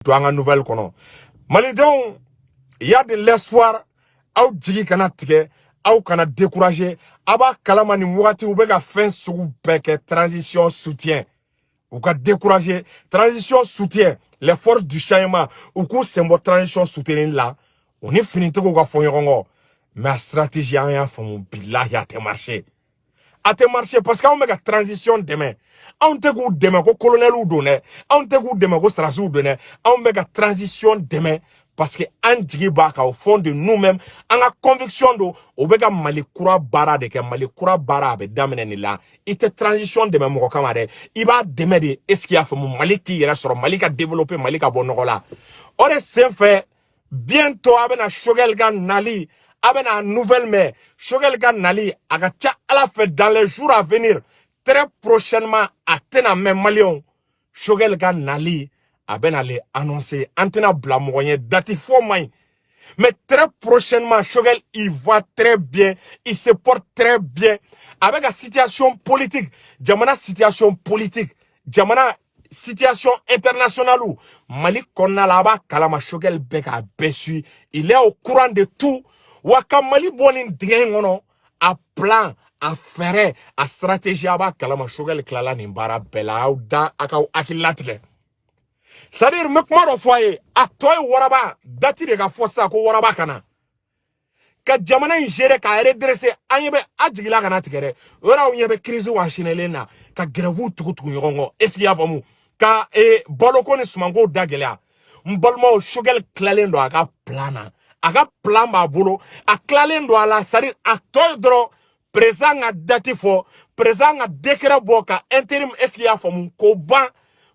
Don an ka nouvelle kɔnɔ, malidenw, il y a de l'espoir. Aw jigi kana tigɛ, aw kana décourager. A b'a kalama, nin wagati u bɛ ka fɛn sugu bɛɛ kɛ. Transition soutien, u ka décourager. Transition soutien, les forces du changement, u k'u sen bɔ transition soutenir la. U ni finitigiw ka fɔ ɲɔgɔn kɔ, mais a stratégie, an y'a faamu, bilahi, a tɛ marcher, a tɛ marcher, parce que anw bɛ ka transition dɛmɛ. Anw tɛ k'u dɛmɛ ko colonelw don dɛ, anw tɛ k'u dɛmɛ ko sarasiw don dɛ. Anw bɛ ka transition dɛmɛ parce que an jigi b'a kan, au fond de nous-mêmes, an ka conviction don, o bɛ ka Mali kura baara de kɛ. Mali kura baara, a bɛ daminɛ nin la. I tɛ transition dɛmɛ mɔgɔ kama dɛ, i b'a dɛmɛ de, est ce que i y'a faamu, Mali k'i yɛrɛ sɔrɔ, Mali ka développer, Mali ka bɔ nɔgɔ la. O de sen fɛ, bientôt a bɛna Choguel ka nali, a bɛna nouvelle mɛn. Choguel ka nali, a ka ca Ala fɛ, dans les jours à venir, très prochainement, a tɛna mɛn. Maliyɛnw, Choguel ka nali, a bɛna le annoncer. An tɛna bila mɔgɔ ɲɛ, date fɔ man ɲi, mais très prochainement, Choguel, il va très bien, il se porte très bien avec la situation politique, jamana situation politique, jamana situation internationale u Mali kɔnɔna la. A b'a kalama, Choguel bɛ k'a bɛɛ suit, il est au courant de tout. Wa ka Mali bɔ nin dingɛ in kɔnɔ, a plan, a fɛɛrɛ, a stratégie, a b'a kalama, Choguel tilala nin baara bɛɛ la. Aw da a k'aw hakili latigɛ. C'est à dire, n bɛ kuma dɔ fɔ a ye, a tɔ ye waraba date de ka fɔ sisan ko waraba ka na ka jamana in gérer, k'a redresser. An ɲɛ bɛ a jigila kana tigɛ dɛ. O yɔrɔ, aw ɲɛ bɛ crise enchaînelen na, ka grève tugu tugu ɲɔgɔn kɔ, est ce que i y'a faamu, ka baloko ni sumanko da gɛlɛya. N balimaw, Choguel tilalen don a ka plan na, a ka plan b'a bolo, a tilalen don a la. C'est à dire, a tɔ ye dɔrɔn président ka date fɔ, président ka décret bɔ ka intérim, est ce que i y'a faamu, k'o ban.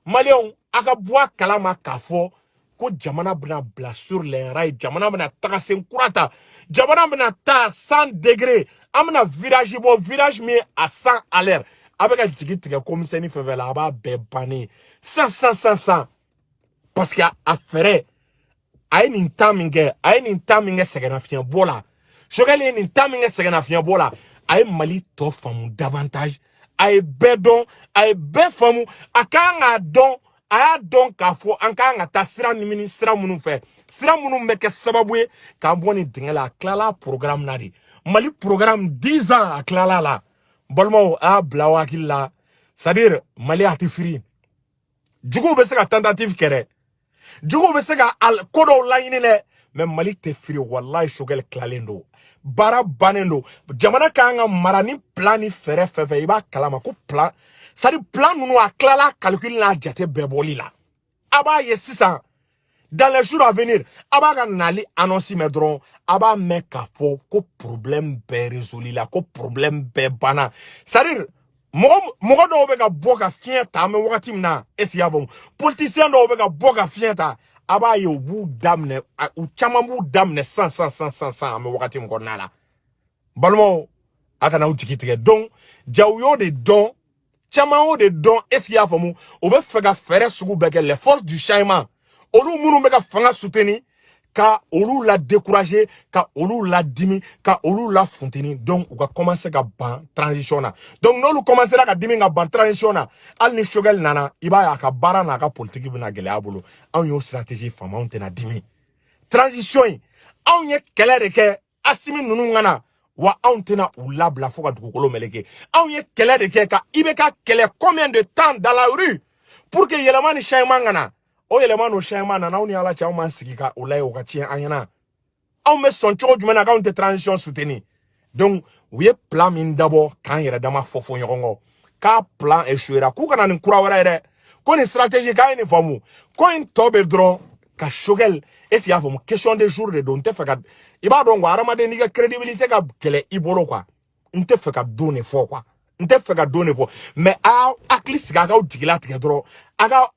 Maliyɛnw, a ka bɔ a kalama k'a fɔ ko jamana bɛna bila sur les rails, jamana bɛna taga sen kura ta, jamana bɛna taa 100 degré, an bɛna virage bɔ, virage min ye à 100 à l'heure. A bɛ ka jigi tigɛ ko misɛnnin fɛn fɛn la, a b'a bɛɛ bannen san san san san, parce que a fɛɛrɛ, a ye nin temps min kɛ, a ye nin temps min kɛ sɛgɛnnafiɲɛbɔ la, Choguel ye nin temps min kɛ sɛgɛnnafiɲɛbɔ la, a ye Mali tɔ faamu davantage, a ye bɛɛ dɔn, a ye bɛɛ faamu. A kan k'a dɔn, a y'a dɔn k'a fɔ an kan ka taa sira ni sira minnu fɛ, sira minnu bɛ kɛ sababu ye k'an bɔ nin dingɛ la. A tilala programme na de, Mali programme 10 ans, a tilala la. Balimaw, a y'a bila aw hakili la, c'est à dire, Mali a tɛ firi. Juguw bɛ se ka tentative kɛ dɛ, juguw bɛ se ka ko dɔw laɲini dɛ, mais Mali tɛ firi, walahi. Choguel tilalen don, baara bannen don. Jamana kan ka mara ni plan ni fɛɛrɛ fɛn fɛn, i b'a kalama ko plan, c'est à dire, plan ninnu, a tilala calcul n'a jate bɛɛ bɔli la. A b'a ye sisan, dans les jours à venir, a b'a ka nali annonce mɛn dɔrɔn, a b'a mɛn k'a fɔ ko problème bɛɛ résolu la, ko problème bɛɛ banna. C'est à dire, mɔgɔ mɔgɔ dɔw bɛ ka bɔ ka fiɲɛ ta, an bɛ wagati min na, est ce que i y'a faamu, politicien dɔw bɛ ka bɔ ka fiɲɛ ta, a b'a ye u b'u daminɛ, u caman b'u daminɛ san san san san san, an bɛ wagati min kɔnɔna la. Balimaw, a kana aw jigi tigɛ. Donc jaw y'o de dɔn, caman y'o de dɔn, est ce que i y'a faamu, u bɛ fɛ ka fɛɛrɛ sugu bɛɛ kɛ, les forces du changement, olu minnu bɛ ka fanga soutenir, ka olu la décourager, ka olu la dimi, ka olu la funteni. Donc u ka commencer ka ban transition na. Donc n'olu commencera ka dimi, ka ban transition na, hali ni Choguel nana, i b'a ye a ka baara n'a ka politique bɛna gɛlɛya a bolo. Anw y'o stratégie faamu, anw tɛna dimi transition in. Anw ye kɛlɛ de kɛ Assimi ninnu ka na wa, anw tɛna u labila fo ka dugukolo meleke. Anw ye kɛlɛ de kɛ ka IBK kɛlɛ combien de temps dans la rue pour que yɛlɛma ni changement ka na. O yɛlɛma n'o changement nana, anw ni Ala cɛ, anw m'an sigi ka o lajɛ o ka tiɲɛ an ɲɛna. Anw bɛ sɔn cogo jumɛn na k'anw tɛ transition soutenir? Donc u ye plan min dabɔ k'an yɛrɛ dama fɔ fɔ ɲɔgɔn kɔ, k'a plan échouera, k'u kana nin kura wɛrɛ ye dɛ, ko nin stratégie, k'a ye nin faamu, ko in tɔ bɛ dɔrɔn ka Choguel, est ce que i y'a faamu, question de jour de don. N tɛ fɛ ka, i b'a dɔn quoi, hadamaden n'i ka crédibilité ka gɛlɛ i bolo quoi, n tɛ fɛ ka don de fɔ quoi, n tɛ fɛ ka don de fɔ, mais a y'aw hakili sigi, a k'aw jigi latigɛ dɔrɔn, a ka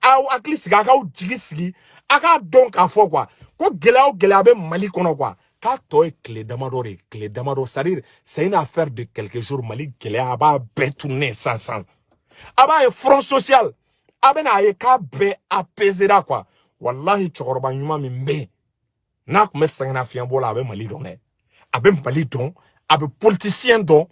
aw hakili sigi, a k'aw jigi sigi, a k'a dɔn k'a fɔ quoi, ko gɛlɛya o gɛlɛya bɛ Mali kɔnɔ quoi, k'a tɔ ye tile damadɔ de ye, tile damadɔ, c'est à dire, c'est une affaire de quelques jours. Mali gɛlɛya, a b'a bɛɛ tourner sisan sisan, a b'a ye front social, a bɛna a ye k'a bɛɛ apaisera quoi. Walahi, cɛkɔrɔba ɲuman min bɛ yen n'a tun bɛ sɛgɛnnafiɲɛbɔ la, a bɛ Mali dɔn dɛ, a bɛ Mali dɔn, a bɛ politicien dɔn,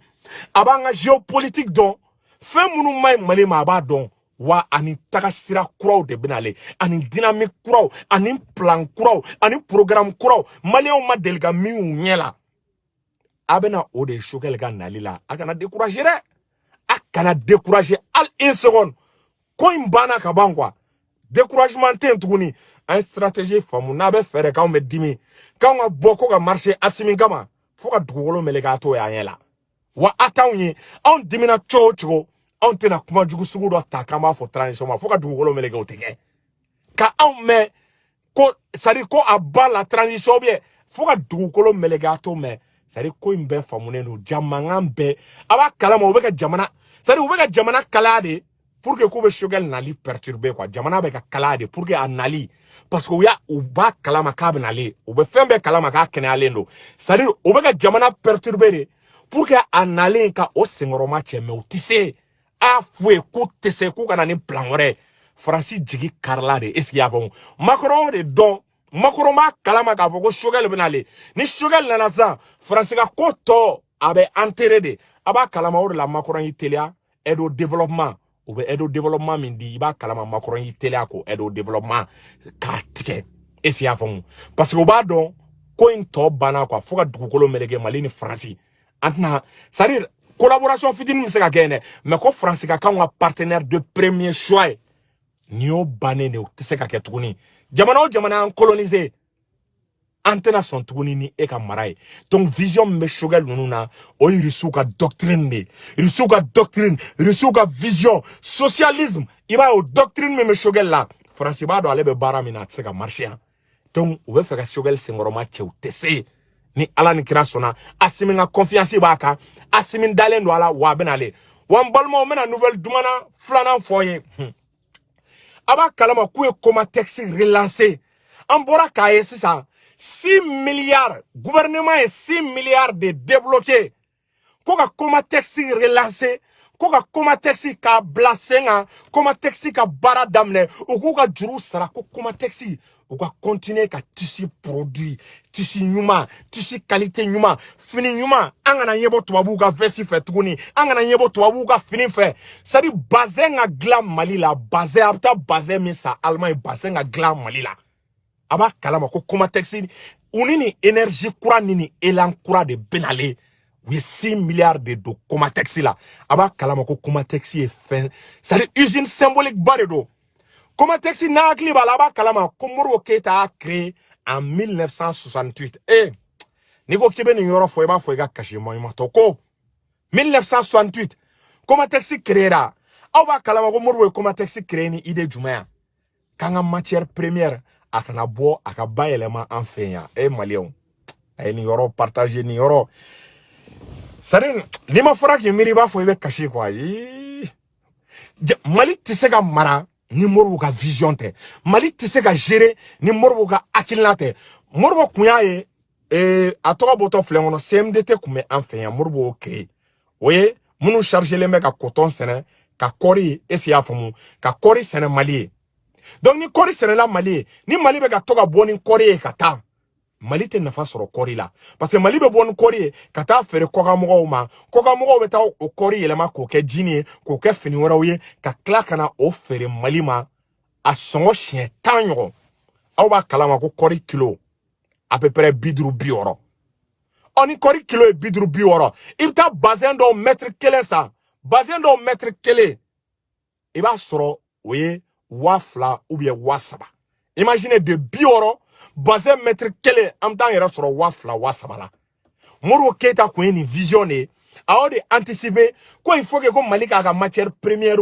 a b'an ka géopolitique dɔn, fɛn minnu ma ɲi Mali ma, a b'a dɔn. Wa ani tagasira kuraw de bɛna ale, ani dynamique kuraw, ani plan kuraw, ani programme kuraw, maliyɛnw ma deli ka min y'u ɲɛ la. A bɛna o de Choguel ka nali la. A kana décourager dɛ, a kana décourager hali une seconde. Ko in banna ka ban quoi, découragement tɛ yen tuguni. An ye stratégie faamu. N'a bɛ fɛɛrɛ k'anw bɛ dimi, k'anw ka bɔ ko ka marcher Assimi kama, fo ka dugukolo meleke a t'o y'an ɲɛ la. Wa a t'anw ye, anw dimina cogo o cogo, anw tɛna kuma jugu sugu dɔ ta k'an b'a fɔ transition ma. Fo ka dugukolo meleke, o tɛ kɛ ka anw mɛn ko, c'est à dire ko a ba la transition bien, fo ka dugukolo meleke a t'o mɛn. C'est à dire ko in bɛɛ faamunen don, ja mankan bɛɛ a b'a kalama. U bɛ ka jamana, c'est à dire u bɛ ka jamana kalaya de pour que k'u bɛ Choguel nali perturber quoi. Jamana bɛ ka kalaya de pour que a nali, parce que u y'a, u b'a kalama k'a bɛ nalen, u bɛ fɛn bɛɛ kalama k'a kɛnɛyalen don. C'est à dire u bɛ ka jamana perturber de pour que a nalen ka o senkɔrɔma cɛ, mais u tɛ se. A f'u ye k'u tɛ se, k'u ka na ni plan wɛrɛ ye. Faransi jigi karila de. Est ce que i y'a faamu? Macron de dɔn, Macron b'a kalama k'a fɔ ko Choguel bɛ nalen. Ni Choguel nana sisan, Faransi ka ko tɔ a bɛ enterré de. A b'a kalama, o de la Macron y'i teliya aide au développement. U bɛ aide au développement min di, i b'a kalama, Macron y'i teliya k'o aide au développement k'a tigɛ. Est ce que i y'a faamu? Parce que u b'a dɔn ko in tɔ banna quoi, fo ka dugukolo meleke. Mali ni Faransi, an tɛna, c'est à dire collaboration fitinin bɛ se ka kɛ yen dɛ, mais ko Faransi ka k'anw ka partenaire de premier choix ye, nin y'o bannen de ye, o tɛ se ka kɛ tuguni. Jamana o jamana y'an coloniser, an tɛna sɔn tuguni ni e ka mara ye. Donc vision min bɛ Choguel ninnu na, o ye Rusiw ka doctrine de ye, Rusiw ka doctrine, Rusiw ka vision socialisme. I b'a ye, o doctrine min bɛ Choguel la, Faransi b'a dɔn ale bɛ baara min na, a tɛ se ka marcher yan. Donc u bɛ fɛ ka Choguel senkɔrɔma cɛ, u tɛ se. Ni Ala ni kira sɔnna, Assimi ka confiance b'a kan, Assimi dalen don a la, wa a bɛ nalen. Wa n balimaw, n bɛna nouvelle dumana filanan fɔ ye. A b'a kalama k'u ye Comatex relancer. An bɔra k'a ye sisan, 6 milliards, gouvernement ye 6 milliards de débloqué ko ka Comatex relancer, ko ka Comatex k'a bila sen kan, Comatex ka baara daminɛ, u k'u ka juru sara, ko Comatex u ka continuer ka tissu produit, tissu ɲuman, tissu qualité ɲuman, fini ɲuman. An kana ɲɛbɔ tubabuw ka veste fɛ tuguni, an kana ɲɛbɔ tubabuw ka fini fɛ. C'est à dire bazin ka dilan Mali la, bazin a bɛ taa bazin min san Allemagne, bazin ka dilan Mali la. A b'a kalama ko Comatex u ni nin énergie kura ni nin élan kura de bɛnalen, u ye 6 milliards de don Comatex la. A b'a kalama ko Comatex ye fɛn, c'est à dire usine symbolique ba de don. Comatex, n'a hakili b'a la, a b'a kalama ko Modibo Keyita y'a créé en 1968. Eh, n'i ko k'i bɛ nin yɔrɔ fɔ, i b'a fɔ i ka kasi maɲumatɔ ko 1968 Comatex créera. Aw b'a kalama ko Modibo ye Comatex créé ni idée jumɛn ye? K'an ka matière première a kana bɔ, a ka bayɛlɛma an fɛ yan. E maliyɛnw, a ye nin yɔrɔ partager, nin yɔrɔ, c'est à dire n'i ma fɔra k'i miiri, i b'a fɔ i bɛ kasi quoi. Ii, Mali tɛ se ka mara ni Modibo ka vision tɛ. Mali tɛ se ka gérer ni Modibo ka hakilina tɛ. Modibo kun y'a ye a tɔgɔ bɔtɔ filɛ kɔnɔ, CMDT kun bɛ an fɛ yan, Modibo y'o créé. O ye minnu chargelen bɛ ka coton sɛnɛ, ka kɔɔri, est ce que i y'a faamu, ka kɔɔri sɛnɛ Mali ye. Donc ni kɔɔri sɛnɛla Mali ye, ni Mali bɛ ka to ka bɔ ni kɔɔri ye ka taa, Mali tɛ nafa sɔrɔ kɔɔri la, parce que Mali bɛ bɔ ni kɔɔri ye ka taa feere kɔkanmɔgɔw ma. Kɔkanmɔgɔw bɛ taa o kɔɔri yɛlɛma k'o kɛ jini ye, k'o kɛ fini wɛrɛw ye, ka tila ka na o feere Mali ma a sɔngɔ siɲɛ 10 ɲɔgɔn. Aw b'a kalama ko kɔɔri kilo à peu près 50, 60. Ɔ, ni kɔɔri kilo ye 50, 60, i bɛ taa bazɛn dɔw mètre kelen san, bazɛn dɔw mètre kelen, i b'a sɔrɔ o ye 2000 ou bien 3000. Imaginez, de 60, bazɛn mètre kelen, an bɛ taa an yɛrɛ sɔrɔ 2000, 3000 la. Modibo Keyita kun ye nin vision de ye, a y'o de anticiper ko il faut que ko Mali k'a ka matière première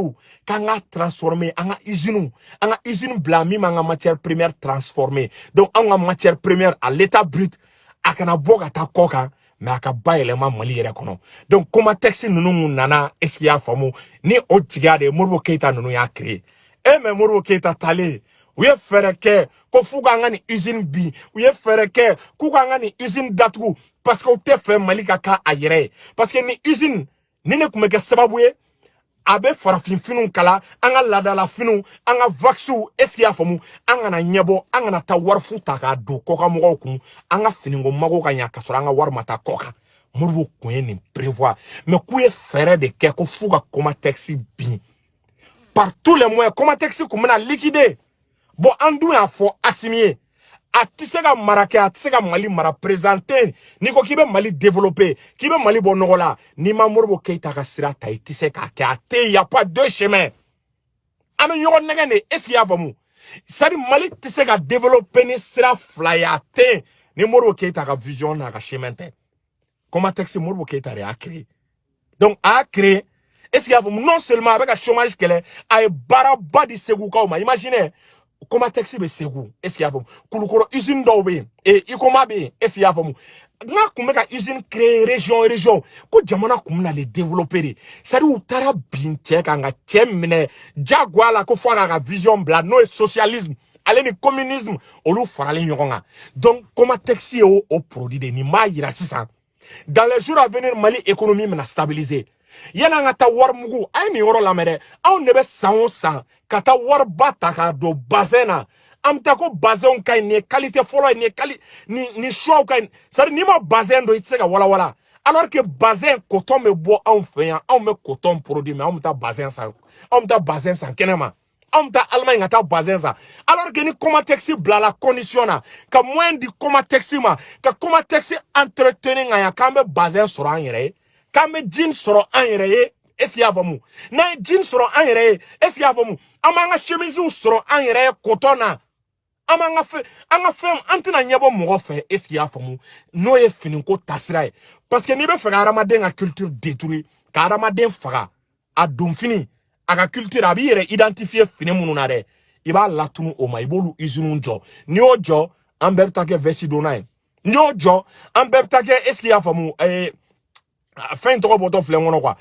k'an ka transformer, an ka usine, an ka usine bila min b'an ka matière première transformer. Donc anw ka matière première à l'état brut, a kana bɔ ka taa kɔ kan, mais a ka bayɛlɛma Mali yɛrɛ kɔnɔ. Donc Comatex ninnu nana, est ce que i y'a faamu, ni o jigiya de ye Modibo Keyita ninnu y'a créé. E mais Modibo Keyita talen, u ye fɛɛrɛ kɛ ko f'u k'an ka nin usine bin, u ye fɛɛrɛ kɛ k'u k'an ka nin usine datugu, parce que u tɛ fɛ Mali ka k'a a yɛrɛ ye. Parce que nin usine ni ne tun bɛ kɛ sababu ye a bɛ farafin finiw kala, an ka laadala finiw, an ka waxiw, est ce que i y'a faamu, an kana ɲɛbɔ, an kana taa wari fu ta k'a don kɔkanmɔgɔw kun, an ka finiko mago ka ɲa ka sɔrɔ an ka wari ma taa kɔ kan. Modibo kun ye nin prévoir, mais k'u ye fɛɛrɛ de kɛ ko f'u ka Comatex bin. Par tous les moyens, Comatex kun bɛna liquider. Bon, an dun y'a fɔ Assimi ye, a tɛ se ka mara kɛ, a tɛ se ka Mali mara présenté. N'i ko k'i bɛ Mali développer, k'i bɛ Mali bɔ nɔgɔ la, n'i ma Modibo Keyita ka sira ta, i tɛ se k'a kɛ. A tɛ yen, y a pas deux chemins. An bɛ ɲɔgɔn nɛgɛn de. Est ce que i y'a faamu? C'est à dire, Mali tɛ se ka développer ni sira fila ye, a tɛ yen. Ni Modibo Keyita ka vision n'a ka chemin tɛ. Comatex, Modibo Keyita de y'a créé. Donc a y'a créé, est ce que i y'a faamu? Non seulement a bɛ ka chômage kɛlɛ, a ye baaraba di Segukaw ma. Imaginez, Comatex bɛ Segu, est ce que i y'a faamu? Kulukɔrɔ usine dɔw bɛ yen, et Ikoma bɛ yen, est ce que i y'a faamu? N'a kun bɛ ka usine créer région région, ko jamana kun bɛna le développer de. C'est à dire, u taara bin cɛ kan ka cɛ minɛ diyagoya la, ko fo a k'a ka vision bila, n'o ye socialisme ale ni communisme, olu faralen ɲɔgɔn kan. Donc Comatex ye o produit de. Nin b'a yira sisan, dans les jours à venir, Mali économie bɛna stabiliser. Yanni an ka taa wari mugu, a ye nin yɔrɔ lamɛn dɛ. Anw de bɛ san o san ka taa wariba ta k'a don bazɛn na. An bɛ taa ko bazɛnw ka ɲi, nin ye qualité fɔlɔ ye, nin ye quali nin nin choix ka ɲi. C'est à dire, n'i ma bazɛn don, i tɛ se ka walawala. Alors que bazɛn, coton bɛ bɔ anw fɛ yan, anw bɛ coton produit, mais anw bɛ taa bazɛn san, anw bɛ taa bazɛn san kɛnɛma, anw bɛ taa Allemagne ka taa bazɛn san. Alors que ni Comatex bilala condition na, ka moyen di Comatex ma, ka Comatex entretenir ka ɲa, k'an bɛ bazɛn sɔrɔ an yɛrɛ ye, k'an bɛ jean sɔrɔ an yɛrɛ ye, est ce que i y'a faamu? N'an ye jean sɔrɔ an yɛrɛ ye, est ce que i y'a faamu? An b'an ka chemises sɔrɔ an yɛrɛ ye coton na. An b'an ka fɛn, an ka fɛn, an tɛna ɲɛbɔ mɔgɔ fɛ, est ce que i y'a faamu? N'o ye finiko taasira ye. Parce que n'i bɛ fɛ ka hadamaden ka culture détruire, ka hadamaden faga, a donfini, a ka culture, a b'i yɛrɛ identifier fini minnu na dɛ, i b'a latunu o ma, i b'olu usines jɔ. N'i y'o jɔ, an bɛɛ bɛ taa kɛ veste donna ye. N'i y'o jɔ, an bɛɛ bɛ taa kɛ, est ce que i y'a faamu? Fɛn tɔgɔ bɔtɔ filɛ n kɔnɔ quoi.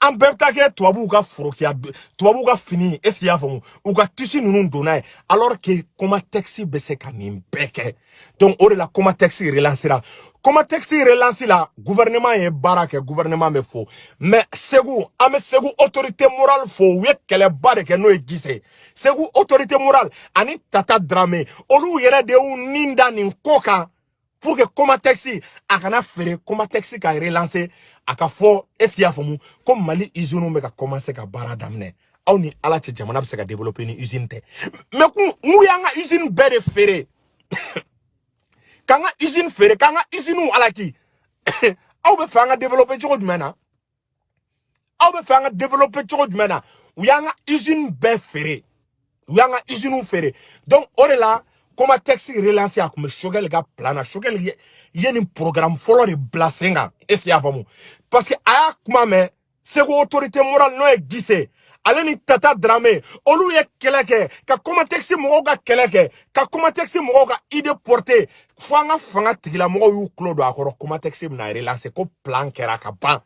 An bɛɛ bɛ taa kɛ tubabuw ka forokiya, tubabuw ka fini, est ce que i y'a faamu? U ka tissu ninnu donna ye, alors que Comatex bɛ se ka nin bɛɛ kɛ. Donc o de la Comatex relancera. Comatex relance la, gouvernement ye baara kɛ, gouvernement bɛ fo. Mais Segu, an bɛ Segu autorité morale fo, u ye kɛlɛba de kɛ, n'o ye Gise. Segu autorité morale ani Tata Dramé, olu yɛrɛ de y'u nin da nin ko kan pour que Comatex a kana feere, Comatex ka relancer. A ka fɔ, est ce que i y'a faamu, ko Mali usine bɛ ka commencer ka baara daminɛ. Aw ni Ala cɛ, jamana bɛ se ka développer ni usine tɛ? Mais kun n'u y'an ka usine bɛɛ de feere, k'an ka usine feere, k'an ka usine alaki, aw bɛ fɛ an ka développer cogo jumɛn na? Aw bɛ fɛ an ka développer cogo jumɛn na? U y'an ka usine bɛɛ feere, u y'an ka usine feere. Donc o de la Comatex relance, a kun bɛ Choguel ka plan na. Choguel ye nin programme fɔlɔ de bila sen kan, est ce que i y'a faamu? Parce que a y'a kuma mɛn Segu autorité morale, n'o ye Gise ale ni Tata Dramé, olu ye kɛlɛ kɛ ka Comatex mɔgɔw ka kɛlɛ kɛ, ka Comatex mɔgɔw ka idée porter, fo an ka fanga tigilamɔgɔw y'u tulo don a kɔrɔ. Comatex bɛna relancer, ko plan kɛra ka ban.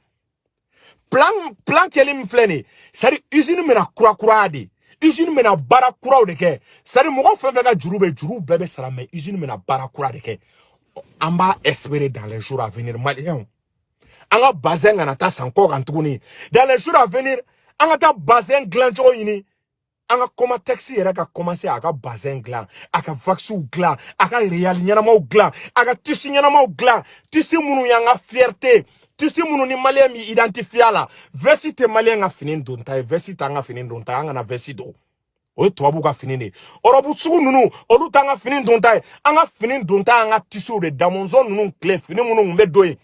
Plan kɛli min filɛ nin ye, c'est à dire usine bɛna kurakuraya de, usine bɛna baara kuraw de kɛ. C'est à dire, mɔgɔ fɛn fɛn ka juru bɛ, juru bɛɛ bɛ sara, mais usine bɛna baara kura de kɛ. An b'a espérer dans les jours à venir, Maliyɛnw, an ka bazɛn kana taa san kɔ kan tuguni. Dans les jours à venir, an ka taa bazɛn dilan cogo ɲini, an ka Comatex yɛrɛ ka commencer a ka bazɛn dilan, a ka waxiw dilan, a ka réal ɲɛnamaw dilan, a ka tissu ɲɛnamaw dilan, tissu minnu y'an ka fierté, tissu minnu ni Maliyɛn b'i identifier a la. Veste tɛ Maliyɛn ka fini donta ye, veste t'an ka fini donta ye. An kana veste don, o ye tubabuw ka fini de ye. Ɔrɔbu sugu ninnu, olu t'an ka fini donta ye. An ka fini donta y'an ka tissuw de, Damɔzɔn ninnu tile fini minnu tun bɛ don yen,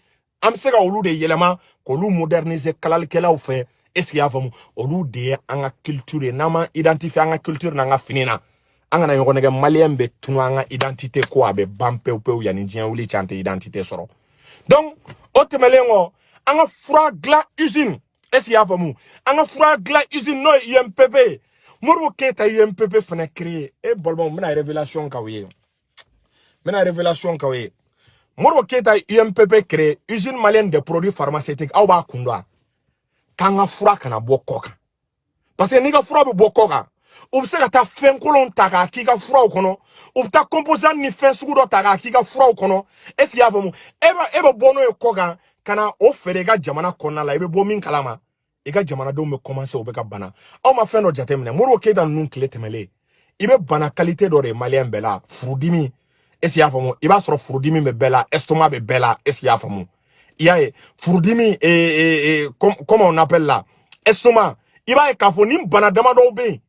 an bɛ se ka olu de yɛlɛma k'olu moderniser kalalikɛlaw fɛ, est ce que i y'a faamu? Olu de ye an ka culture ye. N'an ma identifier an ka culture n'an ka fini na, an kana ɲɔgɔn nɛgɛ. Maliyɛn bɛ tunu, an ka identité ko a bɛ ban pewu pewu. Yanni diɲɛ wuli cɛ, an tɛ identité sɔrɔ. Donc o tɛmɛnen kɔ, an ka fura dilan usine, est ce que i y'a faamu? An ka fura dilan usine, n'o ye UMPP ye, Modibo Keyita UMPP fana créé. E balimaw, n bɛna révélation k'aw ye, n bɛna révélation k'aw ye. Modibo Keyita UMPP créé, usine malienne des produits pharmaceutiques. Aw b'a kun dɔn wa? K'an ka fura kana bɔ kɔ kan, parce que n'i ka fura bɛ bɔ kɔ kan, u bɛ se ka taa fɛn kolon ta k'a k'i ka furaw kɔnɔ, u bɛ taa composant ni fɛn sugu dɔ ta k'a k'i ka furaw kɔnɔ, est ce que i y'a faamu? E bɛ bɔ n'o ye kɔ kan ka na o feere i ka jamana kɔnɔna la, i bɛ bɔ min kalama, i ka jamanadenw bɛ commencer, u bɛ ka bana. Aw ma fɛn dɔ jateminɛ? Modibo Keyita ninnu tile tɛmɛlen, i bɛ bana qualité dɔ de ye Maliyɛn bɛɛ la, furudimi, est ce que i y'a faamu? I b'a sɔrɔ furudimi bɛ bɛɛ la, estomac bɛ bɛɛ la, est ce que i y'a faamu? I y'a ye, furudimi, et, comme on appelle là, estomac, I b'a ye k'a fɔ nin bana damadɔw bɛ yen,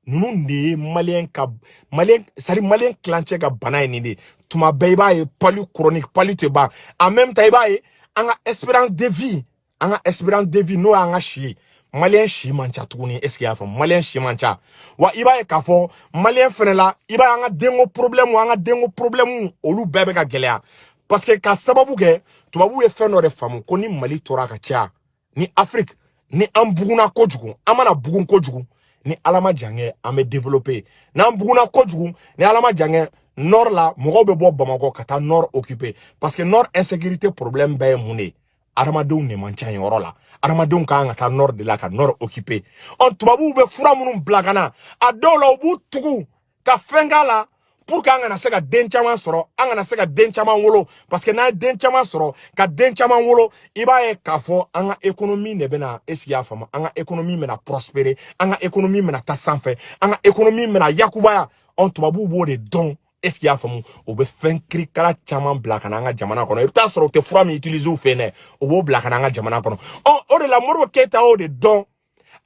ninnu de ye maliyɛn ka, maliyɛn, c'est à dire maliyɛn kilancɛ ka bana ye nin de ye. Tuma bɛɛ i b'a ye palu chronique, palu tɛ ban. En même temps, i b'a ye an ka espérance de vie, an ka espérance de vie, n'o y'an ka si ye, maliyɛn si man ca tuguni. Est ce que i y'a faamu? Maliyɛn si man ca wa. I b'a ye k'a fɔ maliyɛn fɛnɛ la, i b'a ye an ka denko problème, an ka denko problème, olu bɛɛ bɛ ka gɛlɛya, parce que ka sababu kɛ tubabuw ye fɛn dɔ de faamu ko ni Mali tora ka caya ni Afrique, ni an bugunna kojugu, an mana bugun kojugu, ni Ala ma jan kɛ, an bɛ développer. N'an bugunna kojugu, ni Ala ma jan kɛ, nord la, mɔgɔw bɛ bɔ Bamakɔ ka taa nord occuper, parce que nord insécurité problème bɛɛ ye mun de ye? Adamadenw de man ca yen yɔrɔ la. Adamadenw kan ka taa nord de la ka nord occuper. Ɔ, tubabuw bɛ fura minnu bila ka na, a dɔw la u b'u tugu ka fɛn k'a la pour que an kana se ka den caman sɔrɔ, an kana se ka den caman wolo, parce que n'an ye den caman sɔrɔ ka den caman wolo, i b'a ye k'a fɔ an ka économie de bɛna, est ce que i y'a faamu, an ka économie bɛna prospérer, an ka économie bɛna taa sanfɛ, an ka économie bɛna yakubaya. Ɔ, tubabuw b'o de dɔn. Est ce que i y'a faamu? U bɛ fɛn kirikara caman bila ka na an ka jamana kɔnɔ. I bɛ taa sɔrɔ u tɛ fura min utiliser u fɛ yen dɛ, u b'o bila ka na an ka jamana kɔnɔ. Ɔ, o de la Modibo Keyita y'o de dɔn,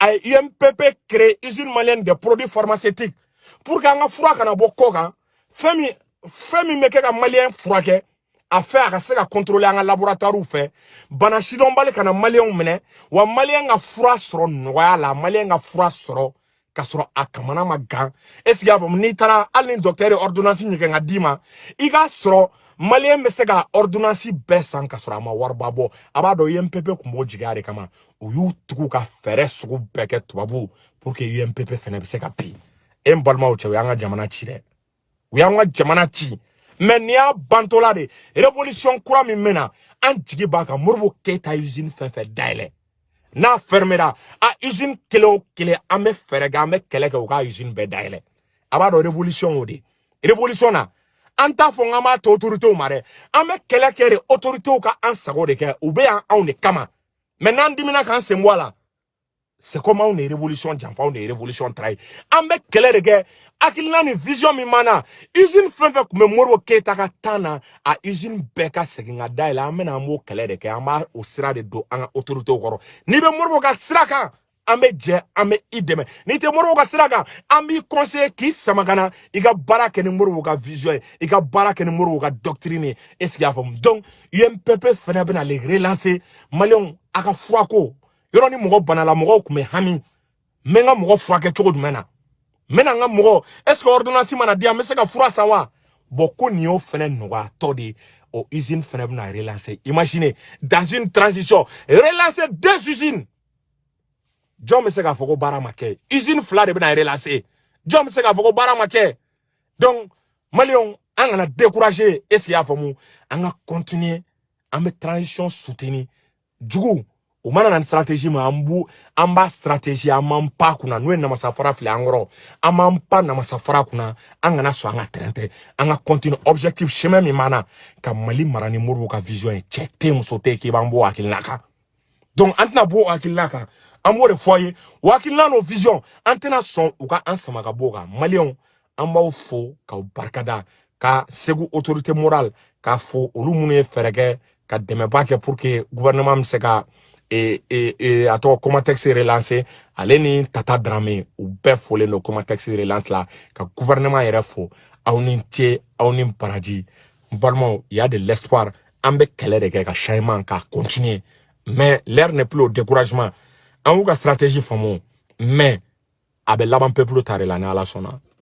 a ye UMPP créé, Usine malienne des produits pharmaceutiques, pour que an ka fura kana bɔ kɔ kan. Fɛn min bɛ kɛ ka maliyɛn furakɛ, a fɛ a ka se ka contrôler an ka laboratoire fɛ, bana sidɔnbali kana maliyɛnw minɛ wa. Maliyɛn ka fura sɔrɔ nɔgɔya la, maliyɛn ka fura sɔrɔ ka sɔrɔ a kamana ma gan. Est ce que i y'a faamu? N'i taara, hali ni docteur ye ordonnance ɲɛgɛn ka d'i ma, i k'a sɔrɔ maliyɛn bɛ se ka ordonnance bɛɛ san ka sɔrɔ a ma wariba bɔ. A b'a dɔn UMPP kun b'o jigiya de kama. U y'u tugu ka fɛɛrɛ sugu bɛɛ kɛ, tubabuw, pour que UMPP fɛnɛ bɛ se ka bin. E n balimaw cɛ, u y'an ka jamana ci dɛ, u y'an ka jamana ci. Mais n'i y'a bantɔla de, révolution kura min bɛ na, an jigi b'a kan. Modibo Keyita usine fɛn fɛn dayɛlɛ, n'a fermera, a usine kelen o kelen, an bɛ fɛɛrɛ kɛ, an bɛ kɛlɛ kɛ u ka usine bɛɛ dayɛlɛ. A b'a dɔn révolution o de révolution na, an t'a fɔ k'an b'a to autorités ma dɛ, an bɛ kɛlɛ kɛ de autorités ka an sago de kɛ. U bɛ yan anw de kama. Mais n'an dimina k'an sen bɔ a la, c'est comme anw de ye révolution janfa, anw de ye révolution trahi. An bɛ kɛlɛ de kɛ hakilina ni vision min b'an na. Usine fɛn fɛn tun bɛ Modibo Keyita ka temps na, a usine bɛɛ ka segin ka dayɛlɛ. An bɛna, an b'o kɛlɛ de kɛ, an b'a o sira de don an ka autorités kɔrɔ. N'i bɛ Modibo ka sira kan, an bɛ jɛ, an bɛ i dɛmɛ. N'i tɛ Modibo ka sira kan, an b'i conseiller k'i sama ka na i ka baara kɛ ni Modibo ka vision ye, i ka baara kɛ ni Modibo ka doctrine ye. Est ce que i y'a faamu? Donc UMPP fɛnɛ bɛna le relancer. Maliyɛnw, a ka furako yɔrɔ, ni mɔgɔ banala, mɔgɔw tun bɛ hami: n bɛ n ka mɔgɔ furakɛ cogo jumɛn na? N bɛna n ka mɔgɔ, est ce que ordonnance mana di yan, n bɛ se ka fura san wa? Bon, ko nin y'o fɛnɛ nɔgɔyatɔ de ye. O usine fɛnɛ bɛna relancer. Imaginez, dans une transition, relancer deux usines. Jɔn bɛ se k'a fɔ ko baara ma kɛ? Usine fila de bɛna relancer. Jɔn bɛ se k'a fɔ ko baara ma kɛ? Donc maliyɛnw, an kana décourager. Est ce que i y'a faamu? An ka continuer, an bɛ transition soutenir. Jugu o mana na ni stratégie min, an b'u, an b'a stratégie, an m'an pa kunna. N'o ye namasafara filɛ an kɔrɔ, an m'an pa namasafara kunna. An kana sɔn an ka terrain tɛ, an ka continuer. Objectif, chemin min b'an na ka Mali mara ni Modibo ka vision ye, cɛ tɛ, muso tɛ k'i b'an bɔ o hakilina kan. Donc an tɛna bɔ o hakilina kan, an b'o de fɔ aw ye. O hakilina n'o vision, an tɛna sɔn u ka an sama ka bɔ o kan. Maliyɛnw, an b'aw fo k'aw barikada, ka Segu autorité morale k'a fo, olu minnu ye fɛɛrɛ kɛ ka dɛmɛba kɛ pour que gouvernement bɛ se ka e, e, e, a tɔgɔ Comatex relancer, ale ni Tata Dramé, u bɛɛ folen don Comatex relance la. Ka gouvernement yɛrɛ fo. Aw ni ce, aw ni baraji. N balimaw, il y a de l'espoir. An bɛ kɛlɛ de kɛ ka changement ka continuer, mais l'heure n'est plus au découragement. An y'u ka stratégie faamu, mais a bɛ laban peuple ta de la, ni Ala sɔnna.